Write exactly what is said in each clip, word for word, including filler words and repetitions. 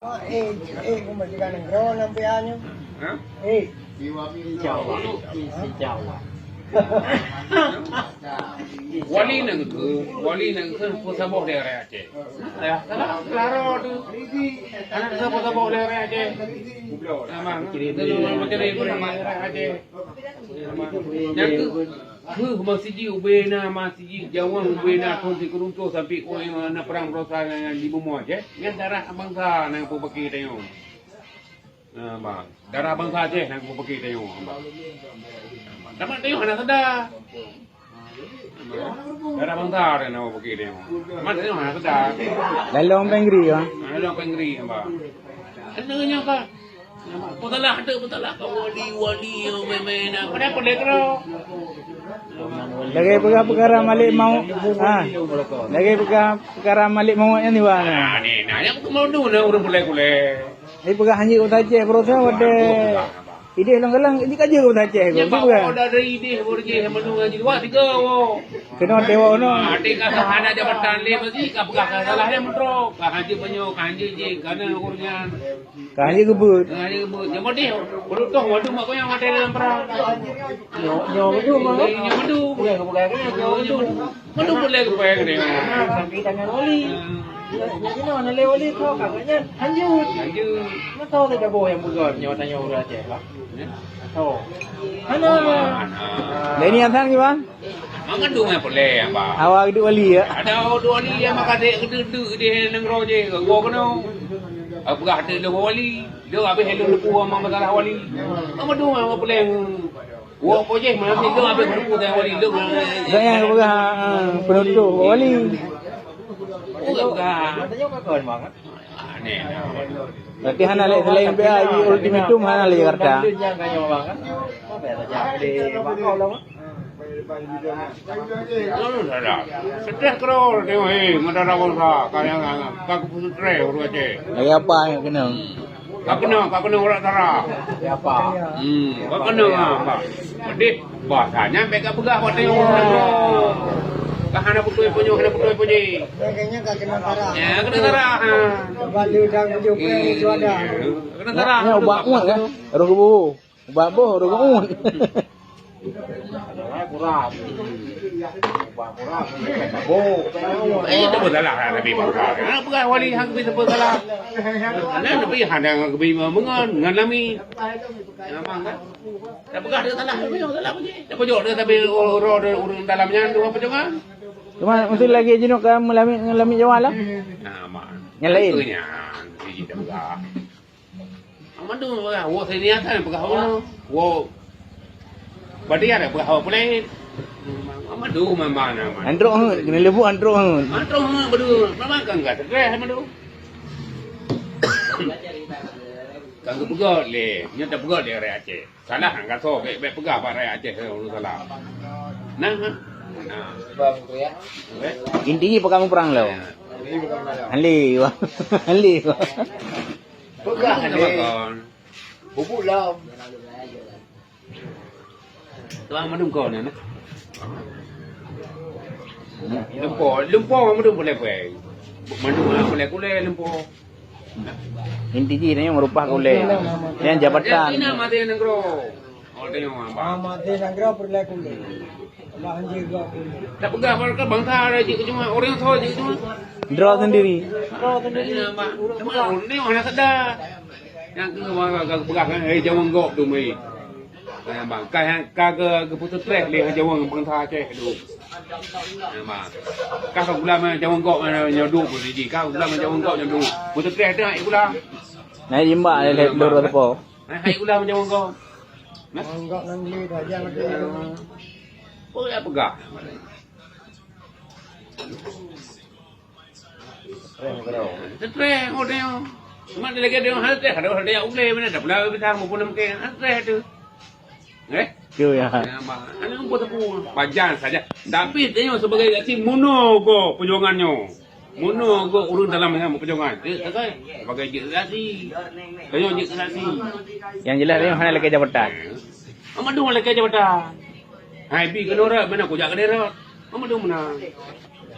Eh, eh, cuma tiga nanggroe nampak nyoe. Hah? Eh. Insya Allah. Insya Allah. Wali nanggroe, wali nanggroe peusaboh daerah Aceh. Ya, salah, salah roh tu. Anak saboh-saboh daerah Aceh. Memang, itu memang macam ni pun nama daerah Aceh. Nyang keu, keu masjid ubena masjid jawang ubena thon sikureueng toh sampai oi na perang berosa nyan di bumoe Aceh. Nyan darah bangsa nyang peubaki tanyoe. Nah, bah. Darah bangsa Aceh nyang peubaki tanyoe, bah. Tamat tanyoe hana sada. Darah bangsa nyang peubaki tanyoe. Tamat tanyoe hana sada. Lalu orang pengeri, ya? Lalu orang pengeri, bah. Kena nyoe ka. Peusalah tu, peusalah ka wali-wali nyang main-main. Padahal peudeh keudroe. Lagèe peugah peukara Malik Mau, ha. Lagèe peugah peukara Malik Mau nyan di mana? Ah, ni, nah, nyang keu Madu na ureueng pulai-pulai. Ai peugah hanjeuet u Aceh baroesa watèe idéh lôn galak, jeuet ka jeuet u Aceh. Nyang bak peugah. Ada idéh baru jih Madu ngaji dua tiga wo. Kena tewa no. Ah, di ka hana jabatan lé bagi ka peugah ka salah dia mentro. Ka hanjeuet banyak, ka hanjeuet jih, ka na ureueng nyan. Ka hana geubeuet. Ka hana geubeuet. Nyang pedih, peulutôh waduh mak kuyang maté dalam perang. Nyoe, nyoe waduh, Bang. Nyoe waduh. Bukan, bukan, bukan, nyoe waduh. Waduh boleh ke payah gede. Nah, sampai tangan wali. Nah, nyoe, nyoe, nyoe, nalai wali kau, kakaknya lanjut. Lanjut. Mana tahu tak ada boh yang pegang, nyoe tanya orang Aceh, Bang. Ya. Tahu. Mana? Mana? Lah ini Hasan ke, Bang? Mangandum nyang peureulèe, Abah. Awak duek wali, ya? Ada duek wali nyang maka dek geudeuk-deuk di nanggroe jih, gua keunoe. Peugah dek lôn wali, lôn habéh lôn leupeue amang masalah wali. Mangandum nyang peureulèe. Gua po jih, malam ni lôn habéh leupeue teuh wali, lôn. Dak nyang peugah, ah, penutup wali. Peugah. Aneh dah. Berarti hana lé selain B A I ultimatum hana lé Jakarta. Setreh keudroe tengok, eh, ngon dara bangsa, ka nyang, ka keupeue setreh ureueng Aceh. Lagi apa nyang kena? Ka kena, ka kena urat dara. Siapa? Hmm, ka kena, ha, Pak. Pedih. Bahasa nyan bèk ka peugah watèe ureueng nanggroe. Ka hana beutôi peue nyoe, hana beutôi peue jih. Kayaknya ka kena darah. Ya, kena darah, ha. Sebab dia dah meunyoe peuet itu ada. Kena darah. Nyan ubak ngon kan? Roh kubu. Ubak boh, roh ngon. Kurang. Ubak kurang. Boh. Eh, tak bersalah lah Nabi Musa. Ha, peugah wali hang geubri sapeue salah. Nah, Nabi hana geubri meungon ngon lami. Memang kan? Dak peugah dia salah, dia salah puji. Dak pojok dia tapi roh, roh, roh ureueng dalam nyan dua pojongan. Cuma mesti lagi jeunuk ka meulami, meulami Jawa lah. Nah, mak. Yang lain. Itu nyan, siji dah peugah. Amat tu peugah, wo seniatan peugah wo. Wo. Berarti ada peugah wo pulai. Amat tu memang nama. Androk hut, kena lebu androk hut. Androk hut, betul. Memang kan enggak stres sama tu. Kan geupeugah lé, nyoe tapeugah lé rakyat Aceh. Salah nyang gasoe, bèk, bèk peugah bak rakyat Aceh ureueng salah. Nah, nah. Inti jih peugah muprang lom. Hali, wah. Hali, wah. Peugah lé. Bubuk lom. Tuan mandum kau ni, nah. Lumpo, lumpo mandum boleh pui. Mandum boleh kulè lumpo. Inti jih nyoe meurupah ulèe. Nyang jabatan. Ina mati nanggroe. Oh, tengok apa? Ah, mati nanggroe peureulèe kulèe. Bah hanjeuet gop kulèe. Tak peugah bangsa ada jih cuma orang soe jih cuma. Droe sendiri. Droe sendiri. Ureueng peugah. Ni orang sedar. Nyang keu peugah kan, eh, jaweueng gop tu meuh. Nah, bang, ka, ka geu-, geupeuseutreuk lé jaweueng bangsa Aceh tu. Nah, bang. Ka, ka gula meuh jaweueng gop nyoe duek beusi jih. Ka gula meuh jaweueng gop nyoe duek. Peuseutreuk dah, eh, gula. Nah, imbak lé lur teupeu. Nah, hai gula meuh jaweueng gop. Nah. Enggak nanti dah, jangan nanti. Oh, ya peugah. Setreh, oh, dia. Cuma dia lagi dia hana setreh, ada, ada yang ulèe mana, dah pula pisang, maupun mungkin hana setreh tu. Eh? Tu ya. Ya, bah, anu pun tepung, pajan saja. Tapi dia sebagai saksi, mono go perjuangan nyoe. Mono go ureueng dalam nyan perjuangan. Dia sebagai, sebagai jeuet saksi. Dia jeuet saksi. Yang jelas dia hana lagi jabatan. Amat dong lagi jabatan. Hai, bi kena rot, mana kujak kena rot. Amat dong mana?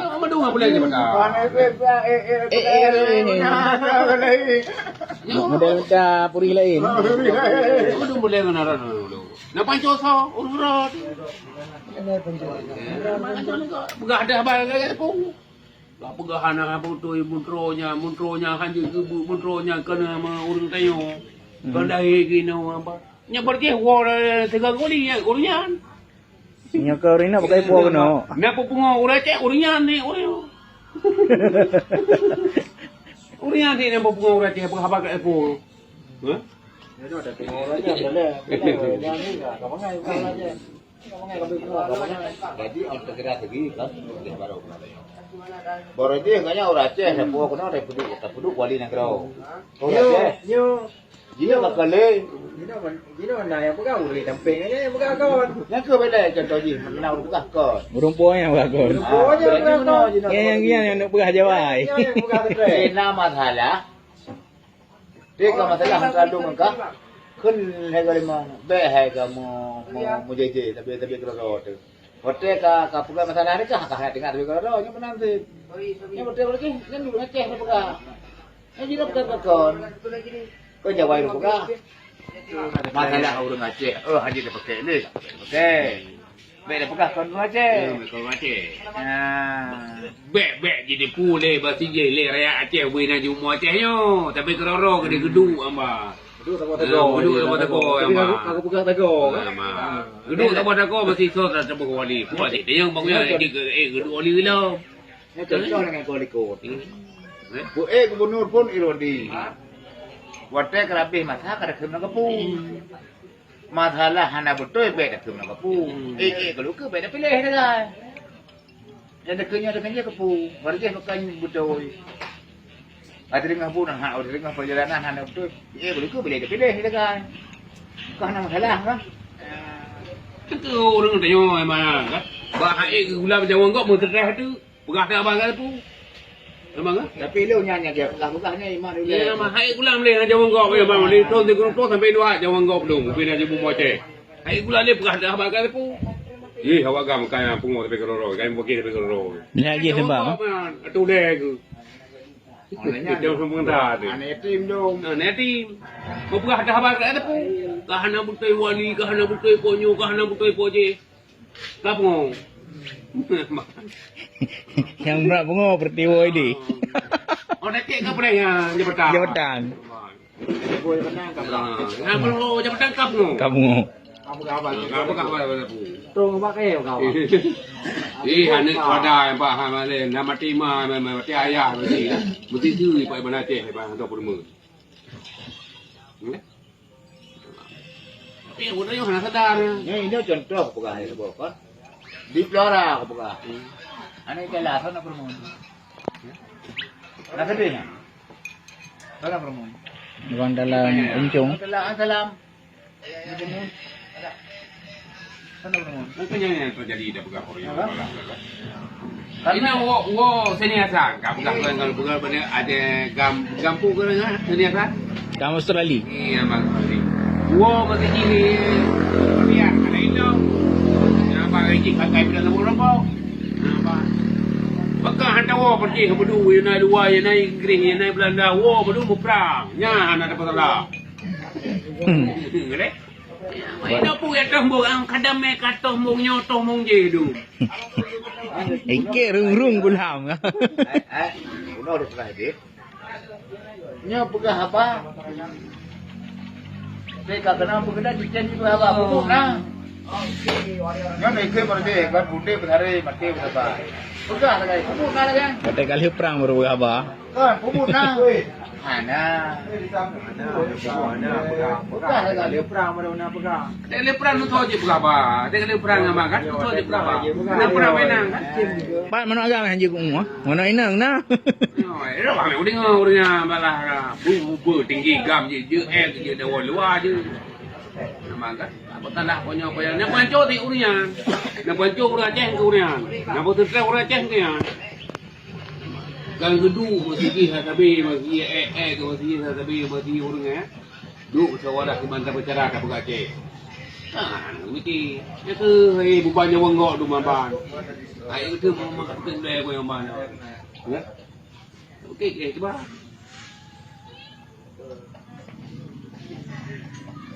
Nyoe madua boleh je mata. Eh, eh, eh, eh. Nyoe model mata puri lain. Madua boleh ngon aran dulu. Nak panco so, urut. Peugah dah bal lagèe pun. Bak peugah hana beutôi muntroe nyan, muntroe nyan han jeuet geubeuet, muntroe nyan keuneuk ma ureueng tanyoe. Hmm. Kon dahé keunoe apa. Nyan berarti woe teuga guli ureueng nyan. Nyoe keu ureueng nyan bukai puwoe keunoe. Nyan peupungo ureueng Aceh ureueng nyan ni ureueng. Ureueng nyan ni nyan peupungo ureueng Aceh peugah haba keu Apple. Hah? Jadi, on teugera segi kan, dia baru. Baru dia kayaknya orang Aceh, dia bawa kena, dia puduk, dia puduk wali nanggroe. Oh, Aceh. Nyo, nyo. Dia bakal le. Dia mana, dia mana yang pegang, boleh tamping aja yang pegang kon. Yang ke beda contoh ji, mana orang pegang kon. Ureueng puwoe nyang peugah kon. Ureueng puwoe nyang peugah kon. Nyang, nyang, nyang nak peugah jawai. Nyang, nyang peugah betul. Eh, nama salah. Teuka masalah meukalon ngon kah, kheun hai ka limong, bèk hai ka meu-, meu-, meujèjè, tapi, tapi keudroe-droe teuh. Watèe ka, ka peugah masalah nyan kah, ka hai teuka tapi keudroe-droe, nyoe meunan cit. Nyoe watèe, watèe nyan dulu ngacèh ka peugah. Nyan jinoe peugah kon. Kon jawai lôn peugah. Masalah ureueng Aceh, oh, hana tapakè lé, tapakè. Bèk tapeugah kon ureueng Aceh. Eh, kon ureueng Aceh. Ah. Bèk, bèk jitipu lé, bak sijih lé rakyat Aceh, bui na jiumu Aceh nyoe. Tapi keudroe-droe keu geuduek hamba. Geuduek saboh tagoe. Ah, geuduek saboh tagoe, hamba. Aku peugah tagoe, kan? Ah, hamba. Geuduek saboh tagoe, meusisoe saboh wali. Puas cit, tanyong bang, ya, eh, geuduek wali lom. Nyoe contoh dengan Kuala Likot. Hmm. Eh? Peuék gubernur pun Irwandi. Watèe ka habéh masa ka takheun lam kapu. Masalah hana beutôi bèk takheun lam kapu. Hmm. Eh, eh, kalau ke bèk tapiléh dengan. Nyang takheun nyoe takheun jih kapu. Baru jih bukan beutôi. Ka teudeungoh bu na hak, teudeungoh peurjalanan hana beutôi. Eh, kalau ke boleh tapiléh dengan. Bukan hana masalah kan? Tentu ureueng tanyoe memang kan. Bak hai gula jawan gop meuteuteh tu. Peugah dah abang kata tu. Memang kan? Tapi lu nyan nyang dia peugah-peugah nyan iman ulèe. Ya, mah hai gula meulihat jawan gop ya bang. Ni thon tiga puluh sampai dua jawan gop belum. Mungkin aja bu moce. Hai gula ni peugah dah abang kata tu. Ye, awak gam kan pungo tapi keroro, kan bukit tapi keroro. Ni lagi sembang. Tu deh tu. Maknanya dia semua dah tu. Anak yatim dong. Anak yatim. Kau peugah dah abang kata tu. Ka hana beutôi wali, ka hana beutôi ponyo, ka hana beutôi poje. Ka pungo. Nyang brat pungo pertiwo idi. Oh, dah cek ka pernah ya jabatan. Jabatan. Boy menang ka pernah. Ah, na pungo jabatan ka pungo. Ka pungo. Apa kabar? Ah, apa kabar, apa kabar? Tong bak eh kawan. Eh, aneuk pada Pak Hamalin, nama tima, nama mati ayah mesti. Mesti tu Pak Iban Aceh, Pak Hanto Purma. Hmm? Tapi ureueng nyoe hana sadar. Nyoe, nyoe contoh peugah lé saboh kon. Di Flora aku peugah. Hmm. Aneuk jalan sana perumun. Na sedih nyan. Sana perumun. Bukan dalam uncung. Dalam salam. Perumun. Sana perumun. Mungkin yang, yang terjadi dah peugah orang yang salah. Karena wo, wo seni asal, kamu dah bilang kalau bukan pada ada gam, gampu ke dengan seni asal? Gam Australia. Iya, Bang Australia. Wo masih gini, dia ada itu. Yang bang Haji pakai bila nombor nombor. Nampak? Maka hantar wo pergi ke Bedu, yang naik luar, yang naik Inggris, yang naik Belanda, wo Bedu berperang. Nya, anak dapat salah. Hmm. Boleh? Ina pun ya toh mong, ang kadam me ka toh mong nyoe toh mong jih tu. Ike rung-rung gulam. Eh, eh, bunoe di tengah dia. Nyoe peugah haba. Saya ka kenal peugah di cen peugah haba pupuk nah. Nyoe ni ke merde kan bunde besare mati berapa. Peugah lagi pupuk nah lagi. Kata kali perang baru peugah haba. Kan, pupuk na. Hana. Hana, hana, peugah, peugah. Peugah, peugah. Dia perang, mana, mana peugah. Dia perang tu je peugah ba. Dia perang sama kan? Tu je peugah ba. Dia perang menang kan? Pat manok agam hana jeuet keu umu, ah? Manok inong na. Nyoe, eh, orang ni, orang dengar, orang yang malah, ah, bu, bu, bu, tinggi gam je, je, eh, je, dah luar je. Memang kan? Apa salah punya, apa yang, nak pancur di urian. Nak pancur urang Aceh ke urian. Nak betul orang Aceh ke urian. Kan geuduek meusigih sabe, meusigih eh eh ke meusigih sabe, meusigih ureueng eh. Duek musyawarah keuman tapecara tapeugah cek. Kan meusti. Nyan keuh hai buban nyawang gok dum maban. Hai keuh mau mak keuh dai mau maban. Ya. Okey, eh, cuba.